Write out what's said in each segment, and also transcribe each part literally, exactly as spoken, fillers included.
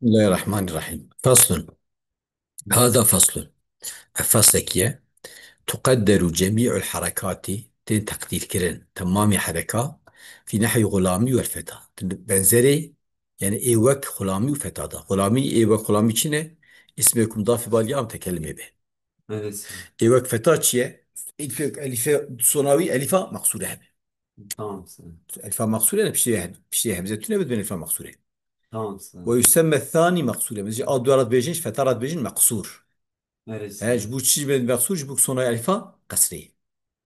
Bismillahirrahmanirrahim. Faslun. Hada faslun. Ev faslekî ye. Tuqedderu cemî'ul harekatî, tên teqdîrkirin temamî hereka, fî nehwî xulamî wel feta. Benzerê, yani ê wek xulamî û feta da. Xulamî, ê wek xulamî çi ne? Îsmê ku mudafî balî a mutekellimê be. Evet. Ê wek feta çi ye? Elîfe, elîfe sonawî, elîfa meqsûre hebe. Tamam, sen. Elîfa meqsûre ne, piştê hem-, piştê hemze tune bidibin elîfa meqsûre. Tamam, sen. Ve yusemme thani meqsûre. Mesela a dua ra dibêjin, feta ra dibêjin meqsûr. Evet, sen. He, ji bo çi dibin meqsûr? Ji bo sonawî elîfa qesrê.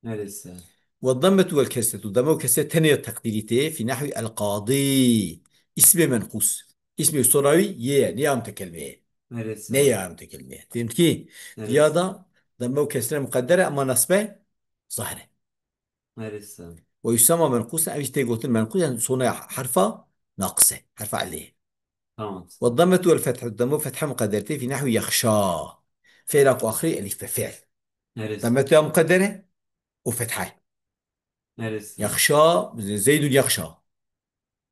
Evet, sen. Ve dammetu vel kesretu. Dame û kesre tenê teqdîrî tê. Fî nehwî el qadî. Îsmê menqûs. Îsmê sonawî yê ye, ne ya mutekellimê ye. Evet, sen. Ne ya mutekellimê ye. Têm dikî? Evet. Ya da dame û kesre muqedder e, ama nasbe zahir e. Neresi? Ve yusemma menqusen, ev jî tê gotin menqus, yani sona herfa naqis e, herfa illê. Tamam. Ve dammetu vel fethe, damme û fethe muqedder tê, fî nehwi yexşa. Fiila ku axirî elîf be, fiil. Neresi? Dammetu ya muqedder e û fethe. Neresi? Yexşa, Zeydun yexşa.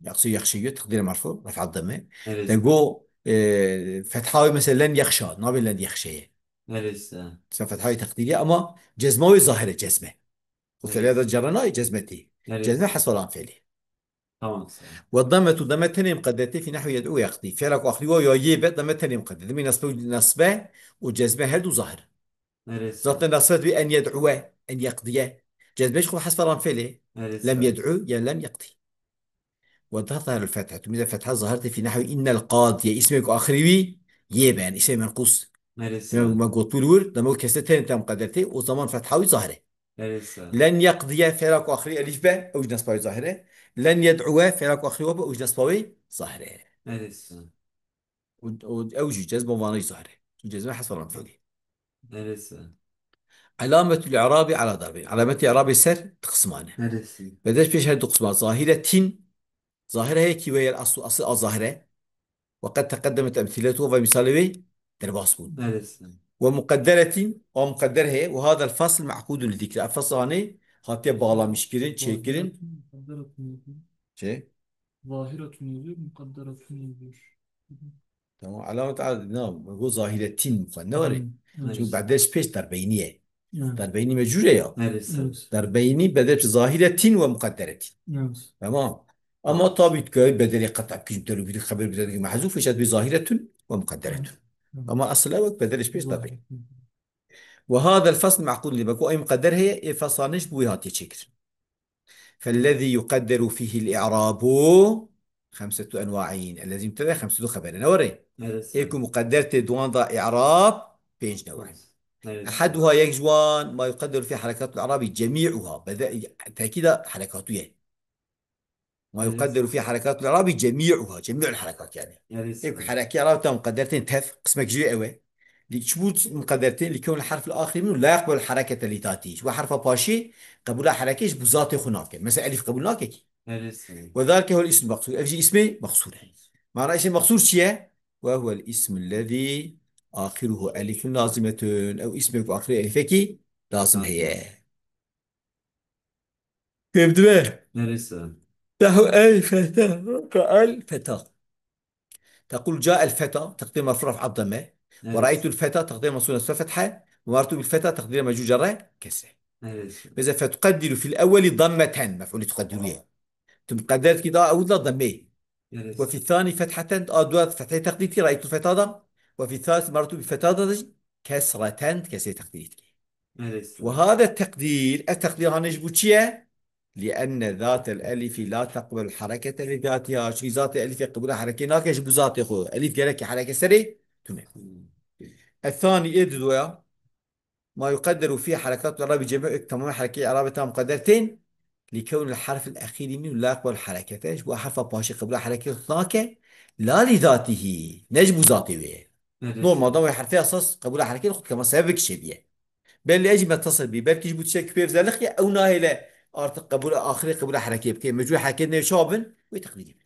Yexşa, yexşa yo, teqdîrê merfu, ref'a damme. Neresi? Te go, e, fetha wê mesela len yexşa, nabê len yexşeyê. Neresi? Sen fetha wê teqdîrî ama cezma wê zahir e, cezme. Û Evet. fiilê de cerre nayê, cezme tê. Evet. Cezme hesba lan fiilê. Tamam, sen. Ve dammetu, dame tenê muqedder tê fî nehwi yed'u yeqdî. Fiila ku axirî waw ya yê be, dame tenê muqedder. Demê nasbe, nasbe û cezme her du zahir. Neresi? Zaten nasbe dibê en yed'uwe, en yeqdiye. Cezme jî xwe hesba lan fiilê. Neresi? Lem yed'u, yani lem yeqdî. Ve tezherul fethe. Tu mîze fetha zahir tê fî nehwi innel qadiye. Îsmê ku axirî wî yê be, yani îsmê menqus. Neresi? Yani me got wir, dame û kesre tenê te muqedder tê, o zaman fetha wî zahir e. Neresi? Len yeqdiye, fiila ku axirî elîf be, ew jî nasba wî zahir e. Len yed'uwe, fiila ku axirî waw be, ew jî nasba wî zahir e. Neresi? Û, û ew jî cezma vana jî zahir e. Çi cezme hesba lan fiilê. Neresi? Alametul i'rabi ala darbeyn. Alametê i'rabê ser du qisman e. Neresi? Bedel pêş her du qisman. Zahiretin. Zahir heye kî weyel aslu, asl a zahir e. Ve qed teqeddemet emsiletuha, ve misalê wê derbas bûn. Neresi? Ve muqedderetin, a muqedder heye. Ve hadal fasl me'qudun li zikri. Ev fasl anê hatiye bağlamış kirin, çêkirin. Zahiretun, muqedderetun yazıyor. Çi? Zahiretun yazıyor, muqadderetun yazıyor. Tamam, alamet a, na, go zahiretin muqadder, ne var? Hmm, Çünkü evet. Bedel pêş darbeynî ye. Evet. Darbeynî mecbur e ya. Evet. Evet. Darbeynî bedel zahiretin ve muqadderetin. Evet. Tamam. Ama tabi ki bedelê qeta kujim teru bir haber bir de mahzuf, işte bir zahiretun ve muqadderetun. Evet. Ama asıl evet bedel pêş darbeynî. Zahiretun. Ve hadal fasl me'qud li, beko ay muqadder heye, e faslanê ji bo wê hatiye çêkirin. Fellezî yuqedderu fîhil i'rabu xemsetu enwa'in. Ellezî mubtede, xemsetu xeber e. Ne were? Evet. Ê ku muqedder tê di wan de i'rab pênc newe. Evet. Ehaduha, yek ji wan, ma yuqedderu fî herekatul i'rabi cemî'uha. Bede-, tekîda herekatû ye. Ma Evet. yuqedderu fî herekatul i'rabi cemî'uha. Cemî'ul herekat yani. Evet. Ê ku herekê i'rab te muqedder tên tev, qismek jî ew e. Li çi bû muqedder tên? Li kewnil harfil axirî minhu la yeqbel herekete li zatî. Ji bo herfa paşî qebûla herekê ji bo zatê xwe nake. Mesela elîf qebûl nake kî. Neresi? Ve zalike huvel îsm meqsûr. Ev jî îsmê meqsûr e. Mana îsmê meqsûr çi ye? Ve huvel îsmul lezî axiruhu elîfun lazimetun. Ew îsmê ku axirê elîfekî lazim heye. Fêm dibe? Neresi? Tehu el feta. Ka el feta. Tequl ca el feta, teqdîr merfu ref abdeme. Ve Evet. ra'aytul feta, teqdîr mansûb nasbe fethe. Ve marartu bil feta, teqdîr mecrûr cerre kesre. Evet. Mesela fetuqeddiru fil ewweli dammeten, mef'ulî tuqeddiru ye. Tu muqedder dikî da ewil da damme. Evet. Ve fî thani fetheten, a dua fethê teqdîr dikî, ra'aytul feta da. Ve fî thalith marartu bil feta da kesreten, kesrê teqdîr dikî. Evet. Ve hada teqdîr, ev teqdîr hanê ji bo çi ye? Li enne zatel elîfî la teqbel herekete li zatiha. Çünkü zatê elîfê qebûla herekê nake ji bo zatê xwe. Elîf gerek ki hereke serê tune. Hmm. Ethanî ê didoya. Ma yuqedderu fî herekatu i'rabî cemî ek tamamê herekê i'rabê tam muqedder tên. Li kewnil harfil exîrî min la yeqbel herekete. Ji bo herfa paşê qebûla herekê nake. La li zatihî. Ne ji bo zatê wê. Evet. Normalde wê herfê esas qebûla herekê xwe dike, ama sebebek çêbûye. Belê ez jî metesil bî. Belkî ji bo tiştek pê zelixiye, ew nahêle artık qebûla axirê qebûla herekê bike. Mecbûr herekê nê çawa bin? Wê teqdîrî bin.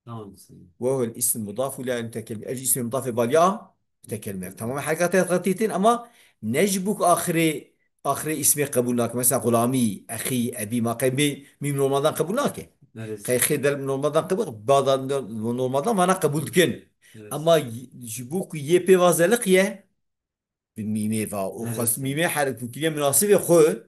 Tamam, sen. Ve huvel îsm mudaf û la mutekellim. Ev jî îsmê mudafê balya mutekellim. Tamam, herekatê teqdîrî tên ama ne ji bo axirê, axirê îsmê qebûl nake. Mesela xulamî, exî, ebî, ma qey mî-, mîm normaldan qebûl nake. Evet. Qey xê del normaldan qebûl, bada normaldan vana qebûl dikin. Evet. Ama y-, ji bo ku yê pê va zeliq ye, bi mîmê va û Evet. xwest mîmê herikû kiriye minasibê xwe,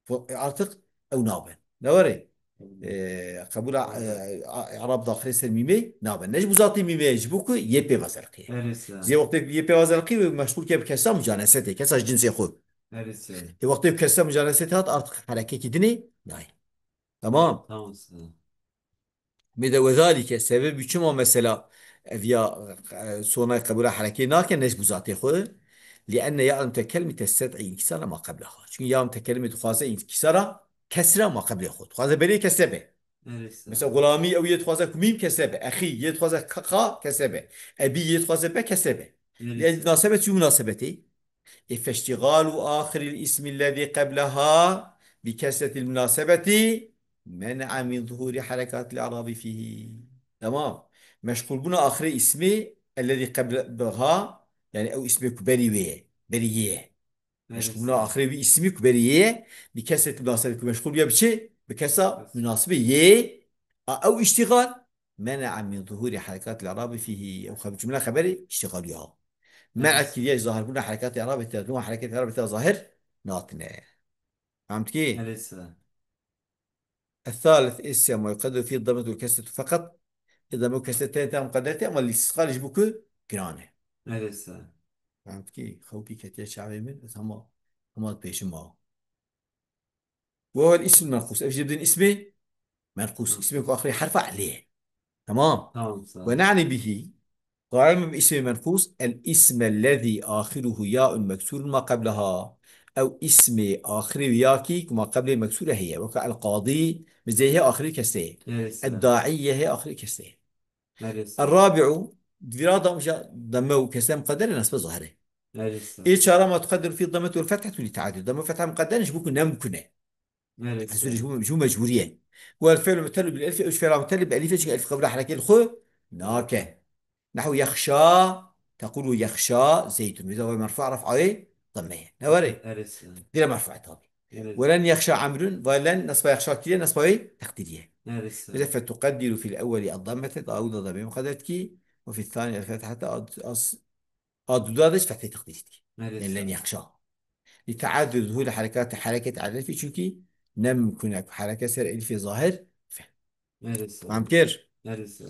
xwe, e, artık ew nabin. Ne were? Evet. E, qebûla, e, a-, Erab daxilê ser mîmê nabin. Ne ji bo zatê mîmê, ji bo ku yê pê va zeliq ye. Evet, sir. Zê wextê ku yê pê va zeliq ye, wê meşgûl ke bi kesa mucanesetê, kesa ji cinsê xwe. Evet, sir. E, wextê ku kesa mucanesetê hat, artık herekekî dinê nayê. Tamam. Tamam, sir. Mê de wezalike, sebebî çima mesela ev ya, e, sonay qebûla herekê nake, ne ji bo zatê xwe. Lienne ya mutekellimî tested'î inkîsara ma qebleha. Çünkü ya mutekellimî dixwaze inkîsara kesra ma qeblê xwe. Dixwaze berê kesre be. Evet, sir. Mesela gulamî ew yê dixwaze ku mîm kesre be. Exî yê dixwaze ka, ka kesre be. Ebî yê dixwaze be kesre be. Evet. Lê munasebet çi munasebetê? E, feştigalu axiril ismi lezî qebleha bi kesretil munasebeti men'a min zuhuri harekatil i'rabi fihi. Tamam. Meşgulbûna axirê ismi ellezî qebleha, yani ew ismê ku berî wê ye, berî yê ye. Evet. Meşgulbûna axirê wî ismî ku berî yê ye, bi kesretil munasebeti ku meşgul bûye bi çi? Bi kesa Evet. munasibê yê. A, ew îştîgal. Men'a min zuhuri harekatil i'rabi fihi. Ew xeb-, cumle xeberê îştîgalî ya. Men'a Evet. kiriye ji zahirbûna herekatê i'rabê te, dûma herekatê i'rabê te zahir natine. Fehm dikî? Evet, sir. الثالث, ê sê ma yuqedderu fî dammetu vel kesretu feqet. Ê damme û kesre tenê te muqedder tê, ama lîstisqalê ji bo ku giran e. Evet, sir. Fehm dikî? Xewkî ketiye çavê min, ez hema, hema dipêşim ma. Ve huvel ismul menqûs. Ev jî bidin ismê menqûs. Tamam. Ismê ku axirê herfa elê ye. Tamam. Tamam, sağ ol. Ve ne'ni bihi. Qaîl min bi ismê menqûs, el isme lezî axiruhu ya'un meksûrun ma qebleha. Ew ismê axirê wî ya kî ku ma qeblê meksûre heye. Weke el qadî, mizeyê hê axirê kesrê ye. Evet, sağ ol. Ed daî yê hê axirê kesrê ye. Neresi? Er-rabi'u, di vî ra da, damme û kesre muqedder e, nesbe zahir e. Neresi? Ê çara ma tuqedderu fî dammetu vel fethatu li teadud. Damme û fetha muqedder e, ji bo ku ne mumkin e. Neresi? Hesûrî ji bo, ji bo mecbûrî ye. Wel fi'lu mu'tellu bil elfi, ew ji fi'la mu'telli bi elîf e, çünkü elîf qebûla herekê li xwe nake. Nehwu yexşa, tequlu yexşa Zeydun. Vêca ve merfu ref'a wê damme ye. Ne were? Neresi? Dire merfu tabi. Neresi? Welen yexşa Emrun, ve len nesba yexşa kiriye, nesba wê teqdîrî ye. Neresi? Vêca fetuqeddiru fil ewweli ad-dammete, da ew da damme muqedder dikî, ve fil thani el fethete ad-, as-, A duda de ji fethê teqdîrî dikî. Neresi? Yani len yexşa. Li teadud zuhûr herekatê hereket elifî, çünkü ne mumkun e ku hereke ser elîfê zahir fe. Neresi? Fam kir? Neresi?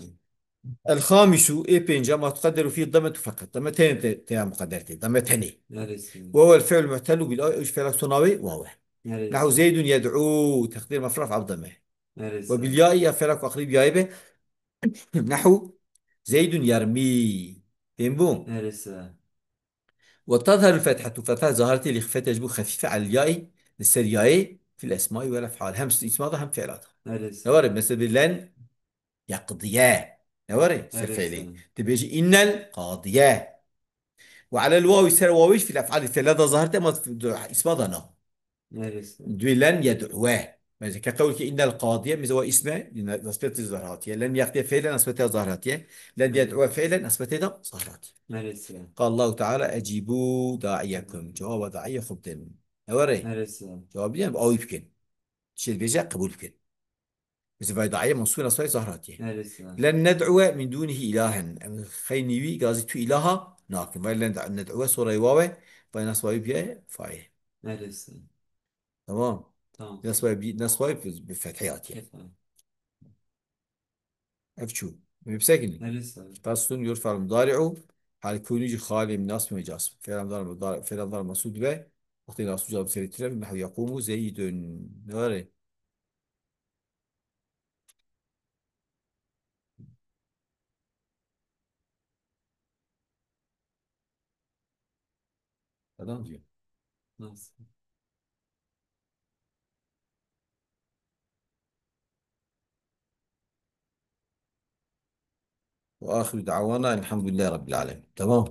El xamisu, ê pênca, ma tuqedderu fî dametu feqet. Dame tenê te, teya muqedder tê. Dame tenê. Neresi? Ve huvel fi'l mu'tellu bil ay, ew ji fi'la sona wê waw e. Neresi? Nehu Zeydun yed'u, teqdîr mefraf abdame. Neresi? Ve bil ya'i, ya fi'la ku aqrîb ya'i be. Nehu Zeydun yermî. Fêm bû? Neresi? Ve tezherul fethetû, fetha zahir tê li xifete ji bo xefîfe el yaî, li ser yayê, fil esmaî vel ef'al. Hem isma da hem fi'la da. Evet. Ne were? Mesela len yeqdiye. Ne were? Ser Evet. fiilî. Dibêjî innel qadiye. Ve alel wawî ser wawî fil ef'alî fi'la da zahir tê, ama isma da na. Neresi? Dibê len yed'uwe. Mesela ke qewlke innel qadiye, mesela wa isme, nesbetê zahir hatiye. Len yeqdiye fiile, nesbetê zahir hatiye. Len yed'uwe fiile, nesbetê da zahir hatiye. Neresi? Qal Allahu Teala ecîbû da'iyekum. Cevaba da'iye xwe bidin. Ne were? Neresi? Cevabî yani awî bikin. Şey dibêje qebûl bikin. Mesela vay da'iye mensûb nasbay zahir hatiye. Neresi? Len ned'uwe min dûnihi ilahen. Em xeynî wî gazî tu ilaha nakin. Vay len ned'uwe sorayê wawe. Vay nasbayî biye faye. Neresi? Tamam. Tamam. Nasbayî bi, nasbayî bi, bi fethê hatiye. Efendim. Ev çû. Em ê bisekinin. Neresi? Qasdun yor fi'l mudari'u. Hal kûnî jî xalî min nasb min cazm. Fi'l mudari, mudari, fi'l mudari mensûb dibe. Wextê nasb cazm serî tire. Nehu yekûmu Zeydun. Ne were? Adam diyor. Nasıl? Ve ahiru da'wana elhamdülillahi rabbil alemin. Tamam.